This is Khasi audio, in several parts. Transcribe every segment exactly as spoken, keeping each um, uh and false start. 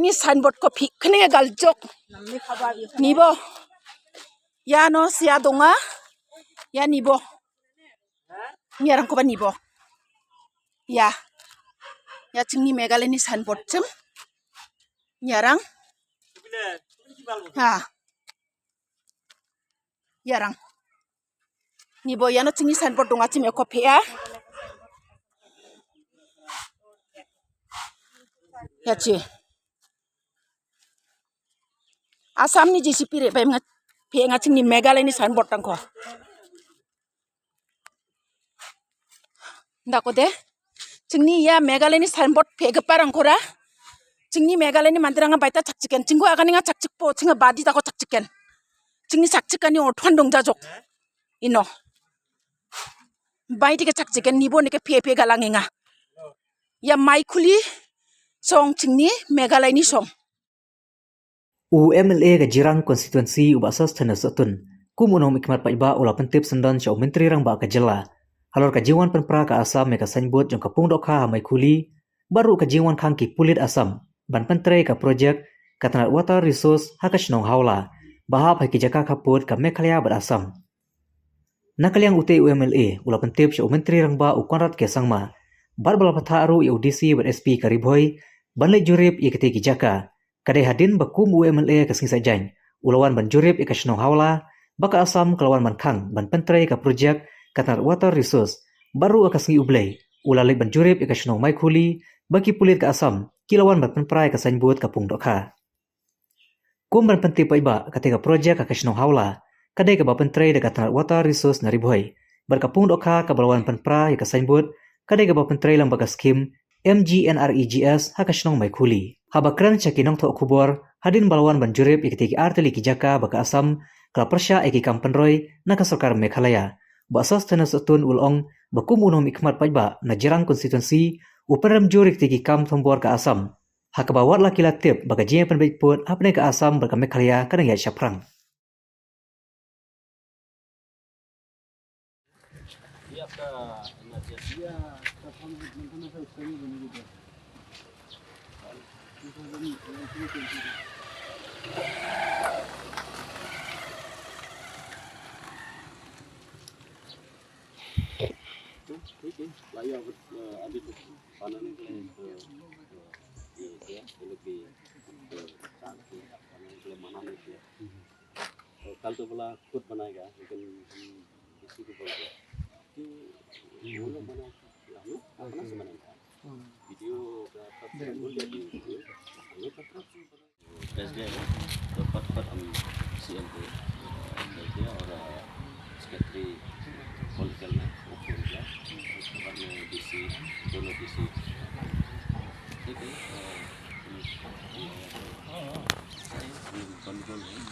Ni signboard ko phi khneng gal jok. Nibo. Ïa no sia donga. Ïa nibo. Ngi ïarang ko ba nibo. Ïa. Ïa jingni Meghalaya ni signboard jim. Ngi ïarang. Ha. Ïarang. Nibo ïa no jingni signboard donga jim ïa ko phi ïa. Ïa chi. Assam ni J C P re bai nga phi nga jingni Meghalaya ni signboard tang ko. Nda ko de. Jingni ïa Meghalaya ni signboard phi ga parang ko ra. Jingni Meghalaya ni mandirang bai ta chak chicken. Jingko agani nga chak chik po jinga badi ta ko chak chicken. Jingni chak chicken ni o thon dong jajok. Ino. Bai ti ka chak chicken nibo ni ka phi phi ga lang nga. Ïa Maikhuli song jingni Meghalaya ni song. U M L A ka Jirang constituency u Bah Sosthenes Sohtun kum u nongmihkhmat paidbah u la pyntip syndon sha u Myntri Rangbah ka jylla halor ka jingwan pynpra ka Assam ïa ka signboard jong ka pung dohkha ha Maikhuli bad ruh ka jingwan khang ki pulit Assam ban pyntrei ka projek ka tnat water resource ha ka shnong Hawla ba hap ha ki jaka khappud ka Meghalaya bad Assam. Na ka liang u te u M L A u la pyntip sha u Myntri Rangbah u Conrad K Sangma bad ba la pathar ruh ïa u D C bad S P ka Ri Bhoi ban leit jurip ïa kite ki jaka. Ka dei hadien ba kum u M L A ka sngi Saitjaiñ u la wan ban jurip ïa ka shnong Hawla ba ka Assam ka la wan ban khang ban pyntrei ka projek ka tnat water resource bad ruh ka sngi U Blei u la leit ban jurip ïa ka shnong Maikhuli ba ki pulit ka Assam ki la wan ban pynpra ïa ka signboard ka pung dohkha. Kum ban pyntip paidbah kata ka projek ha ka shnong Hawla ka dei kaba pyntrei da ka tnat water resource na Ri Bhoi bad ka pung dohkha kaba la wan pynpra ïa ka signboard ka dei kaba pyntrei lang bad ka skim M G N R E G S ha ka shnong Maikhuli. Haba kren sha ki nongthoh khubor hadien ba la wan ban jurip ïa kata ki artylli ki jaka ba ka Assam ka la pyrshah ïa ki kam pynroi na ka sorkar Meghalaya, Bah Sosthenes Sohtun u la ong ba kum u nongmihkhmat paidbah na Jirang constituency u pynrem jur ïa kata ki kam thombor ka Assam. Ha kaba wat la ki la tip ba ka jingpynbeit pud hapdeng ka Assam bad ka Meghalaya ka dang ïaid shaphrang. Kal to bala khut banai ga, lekin isi ko bol ga. Ki ulo banai ga, no? Apna se banai ga. Video ka, ka, ka, ka, ka, ka, ka, ka, President, तो फट फट हम सीएम को भेज दिया और सेक्रेटरी कॉल करना, वो फोन किया, उसके बाद में डीसी, दोनों डीसी, ठीक है, तो हम, हम, हम, हम, हम, हम,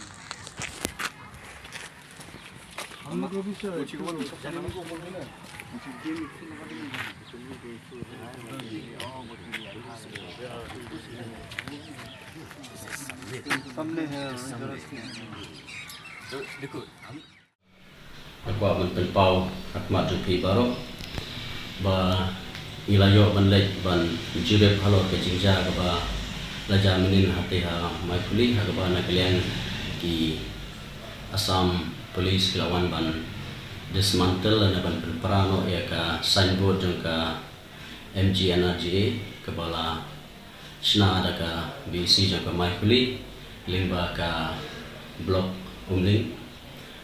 Ka kwah ban pynpaw ha khmat jong phi baroh ba ngi la ïoh ban leit ban jurip halor ka jingjia kaba la jia mynnin hangtei ha Maikhuli ha kaba na ka liang ki Assam Police ki la wan ban dismantle lane ban pynpra noh ïa ka signboard jong ka M G N R G A kaba la shna da ka B C jong ka Maikhuli lyngba ka Block Umling.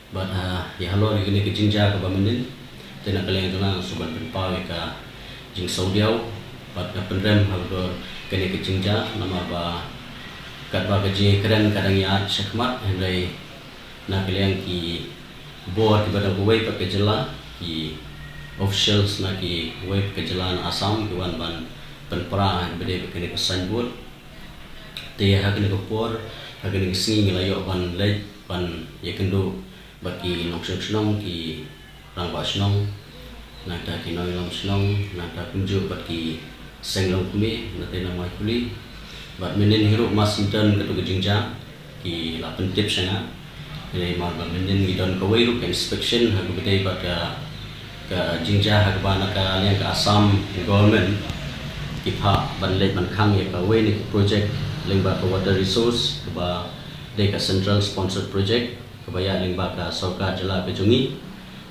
Bad, ah, ïa halor ïa kane ka jingjia kaba mynnin te na ka liang jong nga nga sngewbha ban pynpaw ïa ka jingsngewdiaw bad nga pynrem halor kane ka jingjia namar ba katba ka jingïakren ka dang ïaid shakhmat hynrei na ka liang ki bor kiba dang kawei pat ka jylla, ki officials na kiwei pat ka jylla na Assam ki wan ban pynpra ha kaba dei bad kane ka signboard. Te ha kane ka por, ha kane ka sngi ngi la ïoh ban leit ban ïakynduh bad ki nongshong shnong, ki rangbah shnong, nangta ki nongïalam shnong, nangta kumjuh bad ki seng longkmie na tei na Maikhuli. Bad mynnin hi ruh mar shen don katu ka jingjia ki la pyntip sha nga. Hynrei mar ba mynnin ngi don kawei ruh ka inspection ha kaba dei bad ka, ka jingjia ha kaba na ka liang ka Assam government ki phah ban leit ban khang ïa kawei na ki project Lyngba ka water resource kaba dei ka central sponsored project kaba ïaid lyngba ka sorkar jylla ka jong ngi.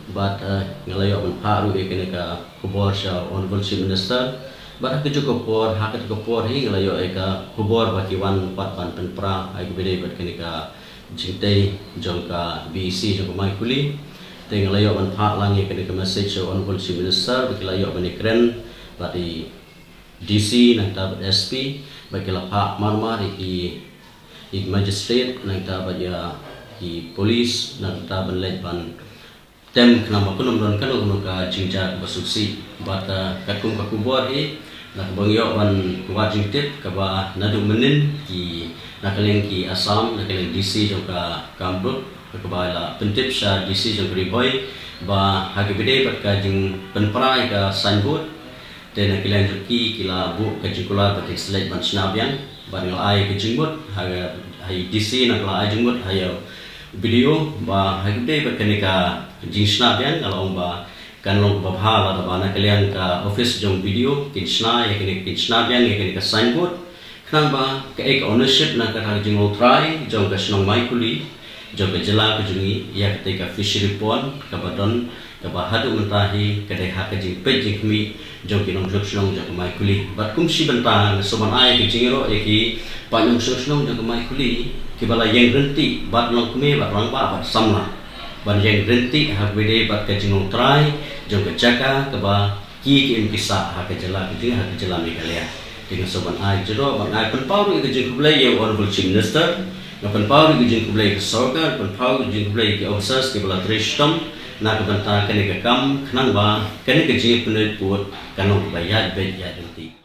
Bad, eh, nga la ïoh ban phah ruh ïa kane ka khubor sha Honorable Chief Minister. Bad ha kajuh ka por, ha kata ka por hi nga la ïoh ïa ka khubor ba ki wan pat ban pynpra ïa kaba dei bad kane ka jingtei jong ka B E C jong ka Maikuli. Te nga la ïoh ban phah lang ïa kane ka message sha Honorable Chief Minister ba ki la ïoh ban ïakren bad i D C nangta bad S P, ba ki la phah marmar ïa ki, ïa ki magistrate nangta bad ïa ki police nangta ban leit ban tem khnang ba kumno don kano kano ka jingjia kaba suk sih. Bad, eh, katkum ka khubor hi, na kaba ngi ïoh ban wad jingtip kaba naduh mynnin ki na ka liang ki Assam, na ka liang D C jong ka Kamrup, kaba la pyntip sha D C jong ka Ri Bhoi ba ha kaba dei bad ka jingpynpra ïa ka signboard, te na ka liang jong ki ki la buh ka jingkular ba ki sa leit ban shna biang. Bad nga la ai ka jingmut ha, ha i D C, na ka la ai jingmut ha i B D O ba ha kaba dei bad kane ka jingshna biang, nga la ong ba kan long kaba bha lada ba na ka liang ka office jong B D O kin shna ïa kane, kin shna biang ïa kane ka signboard, khnang ba kaei ka ownership nangta ka jinglong trai jong ka shnong Maikuli, jong ka jylla ka jong ngi, ïa katei ka fishery pond kaba don, kaba haduh mynta hi ka dei ha ka jingpeit jingkhmih jong ki nongshong shnong jong ka Maikuli. Bad kum shi bynta nga sngewbha ban ai ka jingïaroh ïa ki paid nongshong shnong jong ka Maikuli kiba la ïeng ryntih bad longkmie bad rangbah bad samla ban ïeng ryntih ha kaba dei bad ka jinglong trai jong ka jaka kaba ki, ki im ki sah ha ka jylla ka jong ngi, ha ka jylla Meghalaya. Te nga sngewbha ban ai jingïaroh, ban ai pynpaw ruh ïa ka jingkhublei ïa u Honorable Chief Minister, nga pynpaw ruh ïa ka jingkhublei ïa ka sorkar, pynpaw ruh ïa ka jingkhublei ïa ki officers kiba la trei shitom na ka bynta kane ka kam, khnang ba kane ka jingpyndonkam kan long kaba ïaid beit ïaid ryntih.